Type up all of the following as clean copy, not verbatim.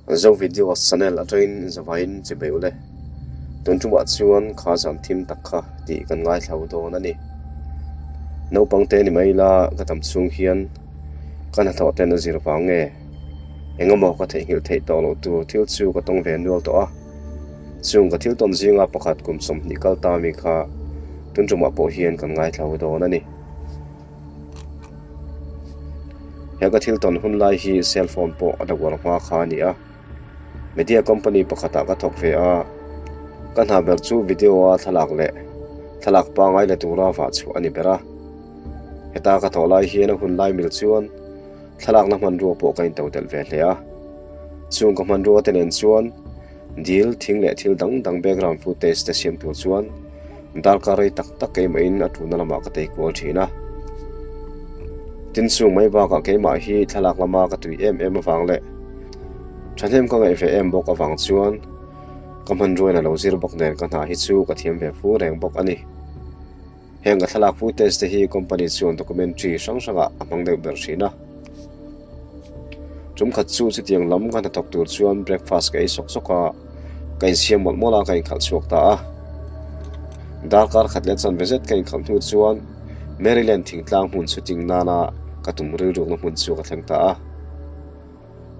Zo video channel atangin zavaiin chibei ule. Tun tumah chuan kha zan thim tak kha tih kan ngaithla dawn a ni. Naupang te ni mai ila ka tam chhung hian ka hnathawh ten a zir vang nge engemaw ka theihnghilh theih tawh loh tur thil chu ka tawng ve nual tawh a. Chung ka thil tawn zinga pakhat kum 20 kal ta mi kha tun tumah pawh hian kan ngaithla dawn a ni. He ka thil tawn hun lai hi cell phone pawh a la uar hma kha a ni a, media company pakhatah ka thawk ve a, ka hna ber chu video a thlalak leh thlalak pangai la tura vah chhuah a ni ber a. Heta ka thawh lai hian a hun lai mil chuan thlalakna hmanrua pawh ka into telh ve hle a, chung ka hmanrua te nen chuan Dil, thing leh thil dang dang background footage te siam tur chuan darkar rei tak tak keimahin a tuna lamah ka tei kual thin a. Tin chung mai bakah keimah hi thlalak lama ka tui em em avang leh thahnem ka ngaih ve em bawk avang chuan ka hmanruain a lo zir bawk nen ka hna hi chu ka thiam ve fu reng bawk a ni. Heng ka thlalak footage te hi company chuan documentary hrang hrangah a hmang deuh ber thin a. Tum khat chu chutiang lam ka hnathawk tur chuan breakfast ka ei sawk sawk a, ka insiam mawlh mawlh a ka inkhalh chhuak ta a. Darkar khat leh chanve zet ka inkhalh hnu chuan Maryland thingtlang hmun shooting nana ka tum rilrukna hmun chu ka thleng ta a.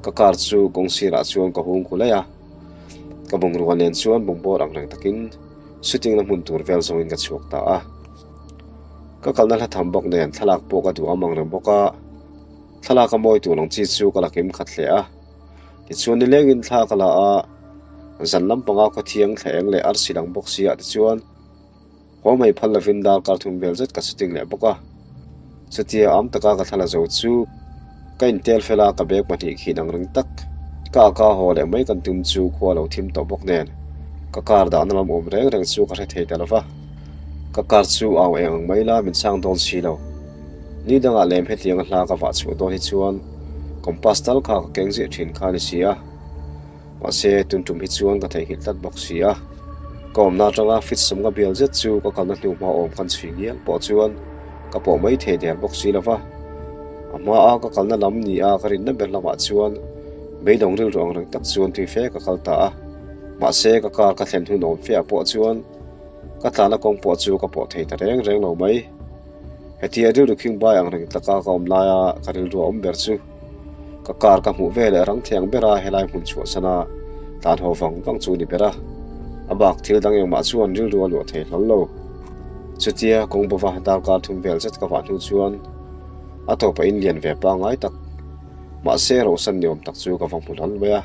Ka car chu kawng sirah chuan ka hung khu laih a, ka bungrua nen chuan bungbawr ang reng takin Shooting na hmun tur vel zawngin ka chhuak ta a. Ka kalna hla tham bawk nen thlalak pawh ka duh am ang reng bawk a. Thlalak a mawi tur ang chi chu ka la kim khat hle a. Tichuan nilengin thla ka la a, zan lampanga khawthiang thla eng leh arsi lang bawk si ah tichuan haw mai phal lovin darkar thum vel zet ka shooting leh bawk a. Chutia am taka ka thla la zo chu ka intel fel a, ka bag pahnih khin ang reng tak ka a ka haw leh mai kan tum chu khua lo thim tawh bawk nen ka car dahna lam awm reng reng chu ka hre thei ta lo va, ka car chu au eng ang mai la min chhang dawn si lo. Ni dangah lem hetianga hla ka vah chhuah dawn hi chuan compass tal kha ka keng ziah thin kha a ni si a. Mahse, tun tum hi chuan ka theihnghilh tlat bawk si a. Ka awmna atanga fit sawmnga bial zet chu ka kalna hnu hma awm kan chhui ngial pawh chuan ka pawh mai thei der bawk si lo va. A hmaa ka kalna lam ni a ka rinna ber lamah chuan beidawng rilru ang reng tak chuan tui fe ka kal ta a. Mahse, ka car ka thlen hun awm fe ah pawh chuan ka tlana kawng pawh chu ka pawh thei ta reng reng lo mai. Hetia rilru khingbai ang reng taka ka awm laia ka rilru a awm ber chu. Ka car ka hmuh veleh rang thiang bera helai hmun chhuahsan a tlan haw vang vang chu ni ber a, a bak thil dang engmah chuan rilru a luah thei hlawl lo. Chutia kawng bova darkar thum vel zet ka vah hnu chuan a tawpah in lian ve pangngai tak, mahse rohsan ni awm tak chu ka va hmu hlawl mai a.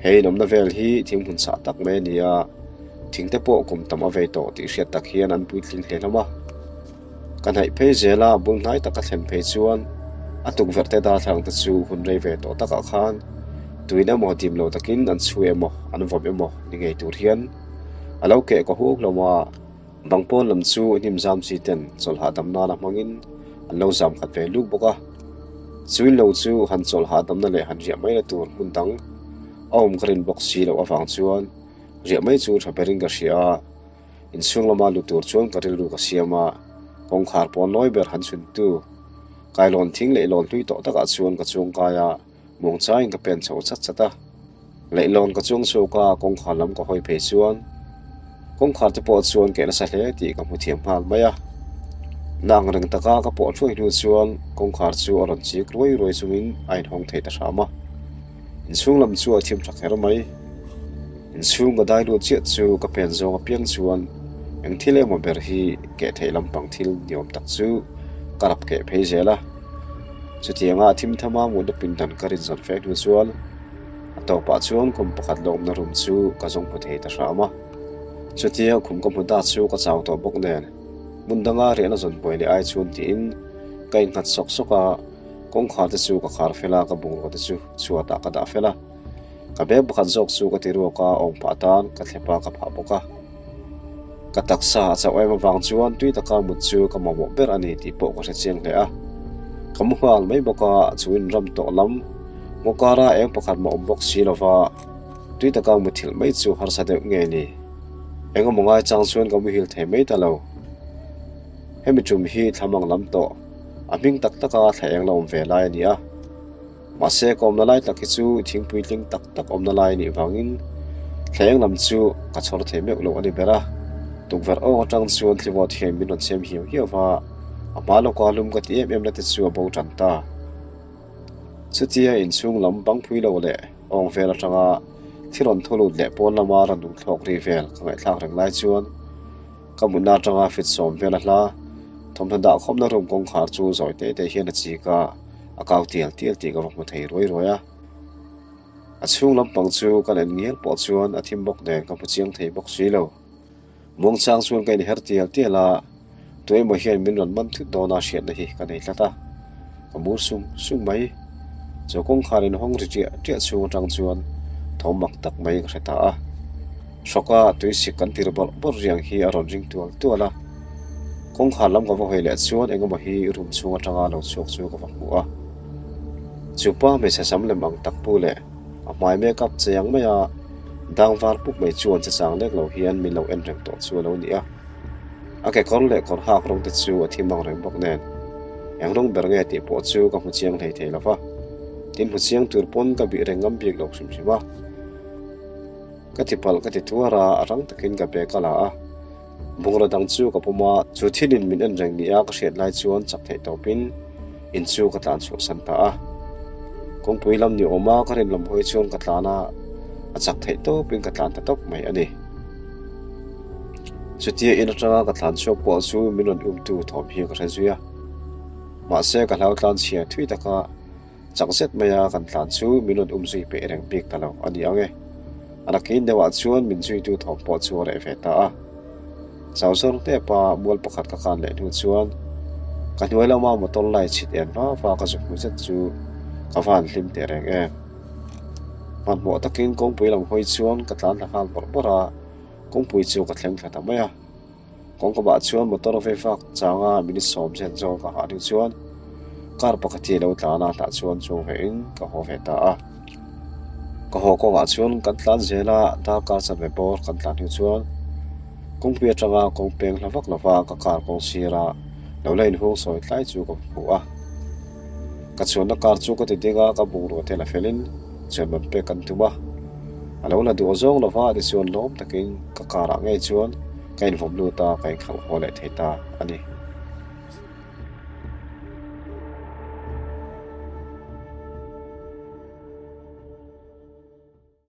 He inawmna vel hi thing hmun chhah tak mai a ni a, thing te pawh kum tam a vei tawh tih hriat tak hian an puitling hle hlawm a. Ka hnaih phei zel a, bul hnai taka thlen phei chuan a tukverh te darthlalang te chu hun rei ve tawh takah khan tuin emaw dim lo takin an chhu emaw an vawm emaw ni ngei tur hian a lo keh kaw huk lo a, bang pawn lam chu hnim zam chi ten chawlh hahdam nana hmangin an lo zam khat ve luk bawk a, chu in lo chu han chawlh hahdamna leh han riah mai na tur hmun dang a awm ka rin bawk si loh avang chuan riah mai chu tha berin ka hria a. Inchhung lama lut tur chuan ka rilru ka siam a, kawngkhar pawn lawi ber han chhuntu kailawn thing leihlawn hlui tawh takah chuan ka chuang kai a, muangchaiin ka pen chho chat chat a. Leihlawn ka chuang chhuak a, kawngkhar lam ka hawi phei chuan kawngkhar te pawh chuan keh nasa hle tih ka hmu thiam nghal mai a. Na ang reng taka ka pawh thuai hnu chuan kawngkhar chu a rawn chik ruai ruai chungin a inhawng thei ta hram a. Inchhung lam chu a thim tha kher mai. Inchhung ka dai lut chiah chu ka pen zawng apiang chuan eng thil emaw ber hi keh theih lampang thil ni awm tak chu ka rap keh phei zel a. Chutianga a thim thama mutna pindan ka rin zawn fe hnu chuan a tawpah chuan khum pakhat lawmna room chu ka zawng hmu thei ta hram a. Chutia khum ka hmu ta chu ka chau tawh bawk nen hmun danga riahna zawn buai leh ai chuan tiin ka innghat sawk sawk a. Kawngkhar te chu ka khar fel a, ka bungrua te chu chhuatah ka dah fel a. Ka bag pakhat zawk chu ka ti ruak a, awm pah tan ka thlep a, ka phah bawk a. Ka taksa a chauh em avang chuan tui taka mut chu ka mamawh ber a ni tih pawh ka hre chiang hle a. Ka mu nghal mai bawk a, chu in ram tawh lam ngaw kara eng pakhat mah awm bawk si lova tui taka muthilh mai chu harsa deuh nge ni. Engemaw ngai chang chuan ka muhil thei mai ta lo. Hemi tum hi thlamang lam tawh. A hming tak taka thla eng la awm ve lai a ni a. Mahse ka awmna lai tak hi chu thingpui tling tak tak awmna lai anih vangin thleng lam chu ka chhawr thei meuh lo a ni ber a. Tukverh awng atang chuan thlivawt hian min rawn chhem hiau hiau va, a hma lawka lum ka ti em em na te chu a bo tan ta. Chutia inchhung lam bangpui lo leh awng vel atanga thil rawn thaw lut leh pawn lama rawn lungthlawk ri vel ka ngaihthlak reng lai chuan ka mutna atanga fit sawm vel a hla thawmhnaw dah khawmna room kawngkhar chu zawi teh teh hian a chik a, a kau tial tial tih ka va hmu thei ruai ruai a. A chhung lampang chu kan en ngial pawh chuan a thim bawk nen ka hmu chiang thei bawk si lo. Muangchang chuan ka inher tial tial a, tuemaw hian min rawn man thut dawn a hriatna hi ka nei tlat a, ka mur sung sung mai. Chu kawngkhar inhawng ri ṭiah ṭiah chhung aṭang chuan thawm mak tak mai ka hre ta a. Hrawka tuisik kan tir bawrh bawrh riang hi a rawn ring tual tual a. Kawngkhar lam ka va hawi leh chuan engemaw hi room chhung aṭanga lo chhuak chu ka va hmu a. Chu pa hmeichhe sam lem ang tak pu leh a hmai makeup che ang mai a, dang var pup mai chuan che chang lek lo hian min lo en reng tawh chu a lo ni a. A kekawr leh kawr hak rawng te chu a thim ang reng bawk nen eng rawng ber nge tih pawh chu ka hmu chiang hlei thei lo va, tin hmu chiang tur pawn ka bih reng ngam bik lo hrim hrim a. Ka ti palh ka ti tuar a, a rang takin ka bag a la a. Bungraw dang chu ka pawm a, chu thilin min en reng nia ka hriat lai chuan chak theih tawpin in chu ka tlan chhuahsan ta a. Kawngpui lam ni awma ka rin lam hawi chuan ka tlan a, a chak theih tawpin ka tlan ta tawp mai a ni. Chutia in atanga ka tlan chhuak pawh chu min rawn umtu thawm hi ka hre zui a. Mahse ka hlau tlan chhia thui taka Chak zet maia kan tlan chu min rawn um zui peh reng bik ta lo a ni ang e. A nakin deuhah chuan min zuitu thawm pawh chu a reh ve ta a. Chau zawr hnepa mual pakhat ka kan leh hnu chuan ka hnuai lama motor light chhit en va va ka zuk hmu zet chu ka van hlim teh reng em. Hmanhmawh takin kawngpui lam hawi chuan ka tlan thla nghal bawrh bawrh a, kawngpui chu ka thleng thla ta mai a. Kawngkawmah chuan motor vei vak changa minute 10 zel zawl ka hah hnu chuan car pakhat hi a lo tlan a, tah chuan chuang ve in ka haw ve ta a. Ka haw kawngah chuan kan tlan zel a, darkar chanve bawr kan tlan hnu chuan kawngpui atanga kawng peng hla vak lova ka car kawng sira lo la inhung sawi tlai chu ka hmu a. Ka chuanna car chu ka ti ding a, ka bungrua te la felin chuan man pek kan tum a. A lo la duh zawng lova tichuan lawm takin ka car ah ngei chuan ka invawm lut a, ka inkhalh haw leh thei ta a ni.